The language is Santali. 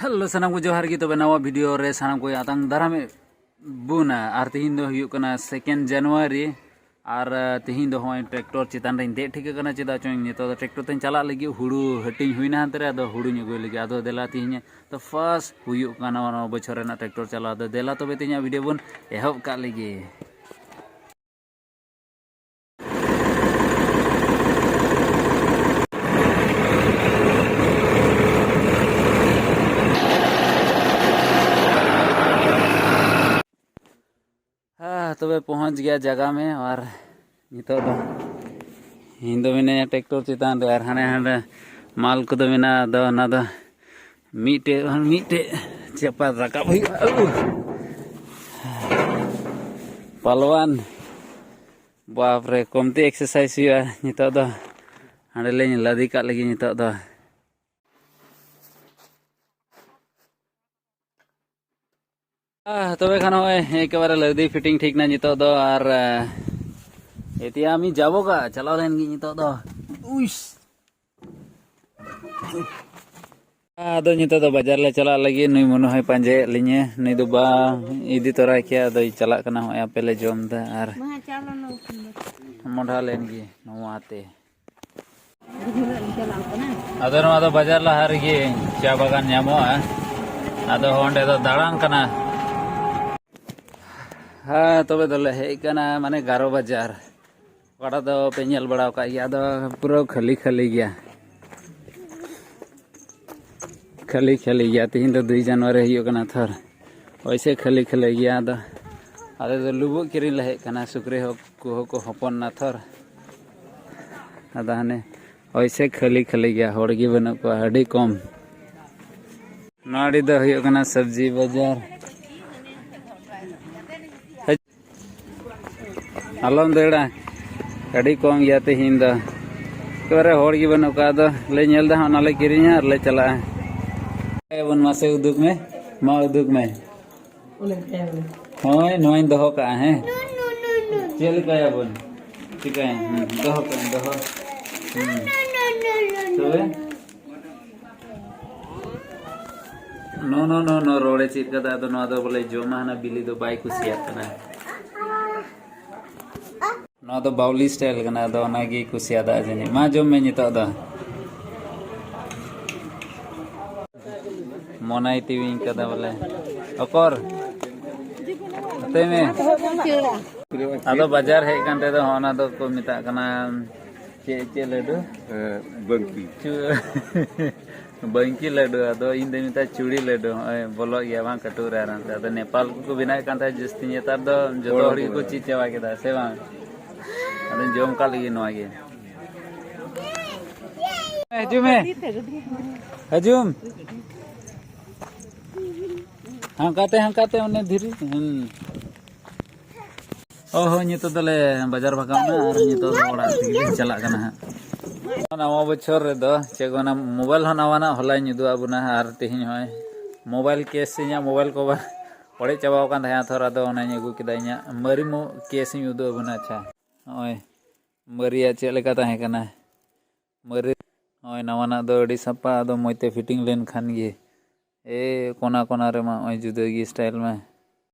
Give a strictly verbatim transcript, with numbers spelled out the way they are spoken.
ᱦᱮᱞᱳ, ᱥᱟᱱᱟᱢ ᱠᱚ ᱡᱚᱦᱟᱨ ᱜᱮ᱾ ᱛᱚᱵᱮ ᱱᱟᱣᱟ ᱵᱷᱤᱰᱤᱭᱳ ᱨᱮ ᱥᱟᱱᱟᱢ ᱠᱚ ᱟᱛᱟᱝ ᱫᱟᱨᱟᱢᱮᱫ ᱵᱚᱱᱟ᱾ ᱟᱨ ᱛᱤᱦᱤᱧ ᱫᱚ ᱦᱩᱭᱩᱜ ᱠᱟᱱᱟ ᱥᱮᱠᱮᱱᱰ ᱡᱟᱱᱩᱣᱟᱨᱤ᱾ ᱟᱨ, ᱟᱸ, ᱛᱤᱦᱤᱧ ᱫᱚ ᱦᱚᱸᱜᱼᱚᱭ ᱴᱨᱟᱠᱴᱚᱨ ᱪᱮᱛᱟᱱ ᱨᱮᱧ ᱫᱮᱡ ᱴᱷᱤᱠ ᱟᱠᱟᱱᱟ᱾ ᱪᱮᱫᱟᱜ ᱪᱚᱝ ᱱᱤᱛᱚᱜ ᱫᱚ ᱴᱨᱟᱠᱴᱚᱨ ᱛᱮᱧ ᱪᱟᱞᱟᱜ ᱞᱟᱹᱜᱤᱫ, ᱦᱩᱲᱩ ᱦᱟᱹᱴᱤᱧ ᱦᱩᱭᱱᱟ ᱦᱟᱱᱛᱮ ᱨᱮ, ᱟᱫᱚ ᱦᱩᱲᱩᱧ ᱟᱹᱜᱩᱭ ᱞᱟᱹᱜᱤᱫ᱾ ᱟᱫᱚ ᱫᱮᱞᱟ ᱛᱤᱦᱤᱧ ᱫᱚ ᱯᱷᱟᱥᱴ ᱦᱩᱭᱩᱜ ᱠᱟᱱᱟ ᱱᱚᱣᱟ ᱵᱚᱪᱷᱚᱨ ᱨᱮᱱᱟᱜ ᱴᱨᱟᱠᱴᱚᱨ ᱪᱟᱞᱟᱣ᱾ ᱟᱫᱚ ᱫᱮᱞᱟ ᱛᱚᱵᱮ ᱛᱮᱦᱮᱧᱟᱜ ᱵᱷᱤᱰᱤᱭᱳ ᱵᱚᱱ ᱮᱦᱚᱵ ᱠᱟᱜ ᱞᱮᱜᱮ᱾ ᱦᱮᱸ, ᱛᱚᱵᱮ ᱯᱚᱦᱚᱸᱪ ᱜᱮᱭᱟ ᱡᱟᱭᱜᱟ ᱢᱮ᱾ ᱟᱨ ᱱᱤᱛᱚᱜ ᱫᱚ ᱤᱧ ᱫᱚ ᱢᱤᱱᱟᱹᱧᱟ ᱴᱨᱟᱠᱴᱚᱨ ᱪᱮᱛᱟᱱ ᱨᱮ, ᱟᱨ ᱦᱟᱱᱮ ᱦᱟᱸᱰᱮ ᱢᱟᱞ ᱠᱚᱫᱚ ᱢᱮᱱᱟᱜᱼᱟ᱾ ᱟᱫᱚ ᱚᱱᱟ ᱫᱚ ᱢᱤᱫᱴᱮᱡ, ᱢᱤᱫᱴᱮᱡ ᱪᱟᱯᱟᱫ ᱨᱟᱠᱟᱵ ᱦᱩᱭᱩᱜᱼᱟ᱾ ᱩᱦ᱾ ᱯᱟᱞᱣᱟᱱ, ᱵᱟᱯ ᱨᱮ, ᱠᱚᱢᱛᱤ ᱮᱠᱥᱟᱨᱥᱟᱭᱤᱡᱽ ᱦᱩᱭᱩᱜᱼᱟ ᱱᱤᱛᱚᱜ ᱫᱚ᱾ ᱦᱟᱸᱰᱮ ᱞᱤᱧ ᱞᱟᱫᱮ ᱠᱟᱜ ᱞᱟᱹᱜᱤᱫ ᱱᱤᱛᱚᱜ ᱫᱚ᱾ ᱟᱦ, ᱛᱚᱵᱮ ᱠᱷᱟᱱ ᱱᱚᱜᱼᱚᱭ ᱮᱠᱮᱵᱟᱨᱮ ᱞᱟᱹᱫᱤ ᱯᱷᱤᱴᱤᱝ ᱴᱷᱤᱠ ᱱᱟ ᱱᱤᱛᱚᱜ ᱫᱚ᱾ ᱟᱨ, ᱮ, ᱮᱛᱤᱭᱟ ᱢᱤ ᱡᱟᱵᱚᱜᱟ, ᱪᱟᱞᱟᱣ ᱞᱮᱱ ᱜᱮ ᱱᱤᱛᱚᱜ ᱫᱚ᱾ ᱩᱭᱥ᱾ ᱟᱫᱚ ᱱᱤᱛᱚᱜ ᱫᱚ ᱵᱟᱡᱟᱨ ᱞᱮ ᱪᱟᱞᱟᱜ ᱞᱟᱹᱜᱤᱫ᱾ ᱱᱩᱭ ᱢᱚᱱᱮ ᱦᱚᱭ ᱯᱟᱸᱡᱟᱭᱮᱫ ᱞᱤᱧᱟᱹ᱾ ᱱᱩᱭ ᱫᱚ ᱵᱟᱝ ᱤᱫᱤ ᱛᱚᱨᱟᱭ ᱠᱮᱭᱟ, ᱟᱫᱚᱭ ᱪᱟᱞᱟᱜ ᱠᱟᱱᱟ᱾ ᱦᱚᱸᱜᱼᱚᱭ ᱟᱯᱮ ᱞᱮ ᱡᱚᱢ ᱮᱫᱟ ᱟᱨ ᱢᱚᱸᱰᱷᱟ ᱞᱮᱱ ᱜᱮ ᱱᱚᱣᱟ ᱛᱮ᱾ ᱟᱫᱚ ᱱᱚᱣᱟ ᱫᱚ ᱵᱟᱡᱟᱨ ᱞᱟᱦᱟ ᱨᱮᱜᱮ ᱪᱟ ᱵᱟᱜᱟᱱ ᱧᱟᱢᱚᱜᱼᱟ᱾ ᱟᱫᱚ ᱚᱸᱰᱮ ᱫᱚ ᱫᱟᱬᱟᱱ ᱠᱟᱱᱟ᱾ ᱦᱮᱸ, ᱛᱚᱵᱮ ᱫᱚᱞᱮ ᱦᱮᱡ ᱠᱟᱱᱟ, ᱢᱟᱱᱮ, ᱜᱟᱨᱚ ᱵᱟᱡᱟᱨ᱾ ᱚᱠᱟᱴᱟᱜ ᱫᱚ ᱯᱮ ᱧᱮᱞ ᱵᱟᱲᱟ ᱟᱠᱟᱫ ᱜᱮᱭᱟ, ᱟᱫᱚ ᱯᱩᱨᱟᱹ ᱠᱷᱟᱹᱞᱤ ᱠᱷᱟᱹᱞᱤ ᱜᱮᱭᱟ᱾ ᱠᱷᱟᱹᱞᱤ ᱠᱷᱟᱹᱞᱤ ᱜᱮᱭᱟ᱾ ᱛᱮᱦᱮᱧ ᱫᱚ ᱫᱩᱭ ᱡᱟᱱᱩᱣᱟᱨᱤ ᱦᱩᱭᱩᱜ ᱠᱟᱱᱟ ᱛᱷᱚᱨ, ᱳᱭᱥᱮ ᱠᱷᱟᱹᱞᱤ ᱠᱷᱟᱹᱞᱤ ᱜᱮᱭᱟ᱾ ᱟᱫᱚ ᱟᱞᱮ ᱫᱚ ᱞᱩᱵᱩᱜ ᱠᱤᱨᱤᱧ ᱞᱮ ᱦᱮᱡ ᱠᱟᱱᱟ, ᱥᱩᱠᱨᱤ ᱦᱚᱸ ᱠᱚᱦᱚᱸ ᱠᱚ ᱦᱚᱯᱚᱱ ᱱᱟ ᱛᱷᱚᱨ᱾ ᱟᱫᱚ ᱦᱟᱱᱮ ᱳᱭᱥᱮ ᱠᱷᱟᱹᱞᱤ ᱠᱷᱟᱹᱞᱤ ᱜᱮᱭᱟ, ᱦᱚᱲ ᱜᱮ ᱵᱟᱹᱱᱩᱜ ᱠᱚᱣᱟ, ᱟᱹᱰᱤ ᱠᱚᱢ᱾ ᱱᱚᱣᱟ ᱟᱹᱰᱤ ᱫᱚ ᱦᱩᱭᱩᱜ ᱠᱟᱱᱟ ᱥᱚᱵᱽᱡᱤ ᱵᱟᱡᱟᱨ᱾ ᱟᱞᱚᱢ ᱫᱟᱹᱲᱟ, ᱟᱹᱰᱤ ᱠᱚᱢ ᱜᱮᱭᱟ ᱛᱮᱦᱮᱧ ᱫᱚ᱾ ᱮᱠᱮᱵᱟᱨᱮ ᱦᱚᱲ ᱜᱮ ᱵᱟᱹᱱᱩᱜ ᱠᱚᱣᱟ᱾ ᱟᱫᱚ ᱞᱮ ᱧᱮᱞ ᱮᱫᱟ ᱦᱟᱸᱜ, ᱚᱱᱟ ᱞᱮ ᱠᱤᱨᱤᱧᱟ ᱟᱨ ᱞᱮ ᱪᱟᱞᱟᱜᱼᱟ᱾ ᱪᱤᱠᱟᱹᱭᱟᱵᱚᱱ ᱢᱟᱥᱮ ᱩᱫᱩᱜᱽ ᱢᱮ, ᱢᱟ ᱩᱫᱩᱜᱽ ᱢᱮ᱾ ᱦᱳᱭ, ᱱᱚᱣᱟᱧ ᱫᱚᱦᱚ ᱠᱟᱜᱼᱟ, ᱦᱮᱸ? ᱪᱮᱫ ᱞᱮᱠᱟᱭᱟᱵᱚᱱ? ᱪᱤᱠᱟᱹᱭᱟ? ᱦᱩᱸ, ᱫᱚᱦᱚ ᱠᱟᱜᱼᱟᱹᱧ, ᱫᱚᱦᱚ᱾ ᱦᱩᱸ᱾ ᱛᱚᱵᱮ? ᱱᱚ ᱱᱚ ᱱᱚ ᱱᱚ ᱨᱚᱲᱮ ᱪᱮᱫ ᱠᱟᱫᱟ᱾ ᱟᱫᱚ ᱱᱚᱣᱟ ᱫᱚ ᱵᱚᱞᱮ ᱡᱚᱢᱟ, ᱦᱟᱱᱟ ᱵᱤᱞᱤ ᱫᱚ ᱵᱟᱭ ᱠᱩᱥᱤᱭᱟᱜ ᱠᱟᱱᱟ᱾ ᱱᱚᱣᱟ ᱫᱚ ᱵᱟᱣᱞᱤ ᱥᱴᱟᱭᱤᱞ ᱠᱟᱱᱟ, ᱟᱫᱚ ᱚᱱᱟᱜᱮ ᱠᱩᱥᱤᱭᱟᱫᱟ ᱡᱟᱹᱱᱤᱡ᱾ ᱢᱟ ᱡᱚᱢ ᱢᱮ ᱱᱤᱛᱚᱜ ᱫᱚ᱾ ᱢᱚᱱᱟᱭ ᱴᱤᱵᱤᱧ ᱠᱟᱫᱟ ᱵᱚᱞᱮ᱾ ᱚᱠᱚᱨ? ᱦᱟᱛᱟᱭ ᱢᱮ᱾ ᱟᱫᱚ ᱵᱟᱡᱟᱨ ᱦᱮᱡ ᱠᱟᱱ ᱛᱮᱫᱚ ᱦᱚᱸᱜᱼᱚ ᱱᱟ ᱫᱚᱠᱚ ᱢᱮᱛᱟᱜ ᱠᱟᱱᱟ ᱪᱮᱫ, ᱪᱮᱫ ᱞᱟᱹᱰᱩ? ᱦᱮᱸ, ᱵᱟᱹᱝᱠᱤ᱾ ᱪᱩ-, ᱵᱟᱹᱝᱠᱤ ᱞᱟᱹᱰᱩ, ᱟᱫᱚ ᱤᱧ ᱫᱚᱧ ᱢᱮᱛᱟᱜᱼᱟ ᱪᱩᱲᱤ ᱞᱟᱹᱰᱩ, ᱦᱚᱸᱜᱼᱚᱭ ᱵᱚᱞᱚᱜ ᱜᱮᱭᱟ ᱵᱟᱝ ᱠᱟᱹᱴᱩᱵ ᱨᱮ ᱟᱨᱟᱢ ᱛᱮ᱾ ᱟᱫᱚ ᱱᱮᱯᱟᱞ ᱠᱚᱠᱚ ᱵᱮᱱᱟᱣᱮᱫ ᱠᱟᱱ ᱛᱟᱦᱮᱸᱫ ᱡᱟᱹᱥᱛᱤ, ᱱᱮᱛᱟᱨ ᱫᱚ ᱡᱚᱛᱚ ᱦᱚᱲ ᱜᱮᱠᱚ ᱪᱮᱫ ᱪᱟᱵᱟ ᱠᱮᱫᱟ, ᱥᱮ ᱵᱟᱝ? ᱟᱫᱚᱧ ᱡᱚᱢ ᱠᱟᱜ ᱞᱮᱜᱮ ᱱᱚᱣᱟ ᱜᱮ᱾ ᱦᱤᱡᱩᱜ ᱢᱮ, ᱦᱤᱡᱩᱜ ᱢᱮ᱾ ᱦᱟᱱᱠᱟᱛᱮ, ᱦᱟᱱᱠᱟᱛᱮ ᱚᱱᱮ ᱫᱷᱤᱨᱤ᱾ ᱦᱩᱸ᱾ ᱚ ᱦᱳᱭ, ᱱᱤᱛᱚᱜ ᱫᱚᱞᱮ ᱵᱟᱡᱟᱨ ᱵᱷᱟᱜᱟᱣ ᱮᱱᱟ ᱟᱨ ᱱᱤᱛᱚᱜ ᱫᱚ ᱚᱲᱟᱜ ᱛᱮᱜᱮ ᱞᱮ ᱪᱟᱞᱟᱜ ᱠᱟᱱᱟ ᱦᱟᱸᱜ᱾ ᱱᱟᱣᱟ ᱵᱚᱪᱷᱚᱨ ᱨᱮᱫᱚ ᱪᱮᱫ ᱠᱚ ᱢᱮᱱᱟ, ᱢᱳᱵᱟᱭᱤᱞ ᱦᱚᱸ ᱱᱟᱣᱟᱱᱟᱜ ᱦᱚᱞᱟᱧ ᱩᱫᱩᱜ ᱟᱫ ᱵᱚᱱᱟ ᱟᱨ ᱛᱮᱦᱮᱧ ᱦᱚᱸᱜᱼᱚᱭ ᱢᱳᱵᱟᱭᱤᱞ ᱠᱮᱥ, ᱤᱧᱟᱹᱜ ᱢᱳᱵᱟᱭᱤᱞ ᱠᱚᱵᱷᱟᱨ ᱚᱲᱮᱡ ᱪᱟᱵᱟᱣ ᱟᱠᱟᱱ ᱛᱟᱦᱮᱸᱫ ᱛᱷᱚᱨ, ᱟᱫᱚ ᱚᱱᱟᱧ ᱟᱹᱜᱩ ᱠᱮᱫᱟ᱾ ᱤᱧᱟᱹᱜ ᱢᱟᱨᱮ ᱢᱳ-, ᱠᱮᱥ ᱤᱧ ᱩᱫᱩᱜ ᱟᱵᱚᱱᱟ᱾ ᱟᱪᱪᱷᱟ, ᱱᱚᱜᱼᱚᱭ ᱢᱟᱨᱮᱭᱟᱜ ᱪᱮᱫ ᱞᱮᱠᱟ ᱛᱟᱦᱮᱸ ᱠᱟᱱᱟ, ᱢᱟᱨᱮ, ᱱᱚᱜᱼᱚᱭ ᱱᱟᱣᱟᱱᱟᱜ ᱫᱚ ᱟᱹᱰᱤ ᱥᱟᱯᱷᱟ, ᱟᱫᱚ ᱢᱚᱡᱽ ᱛᱮ ᱯᱷᱤᱴᱤᱝ ᱞᱮᱱᱠᱷᱟᱱ ᱜᱮ᱾ ᱮ ᱠᱚᱱᱟ ᱠᱚᱱᱟ ᱨᱮᱢᱟ ᱱᱚᱜᱼᱚᱭ ᱡᱩᱫᱟᱹ ᱜᱮ ᱥᱴᱟᱭᱤᱞ ᱢᱟ᱾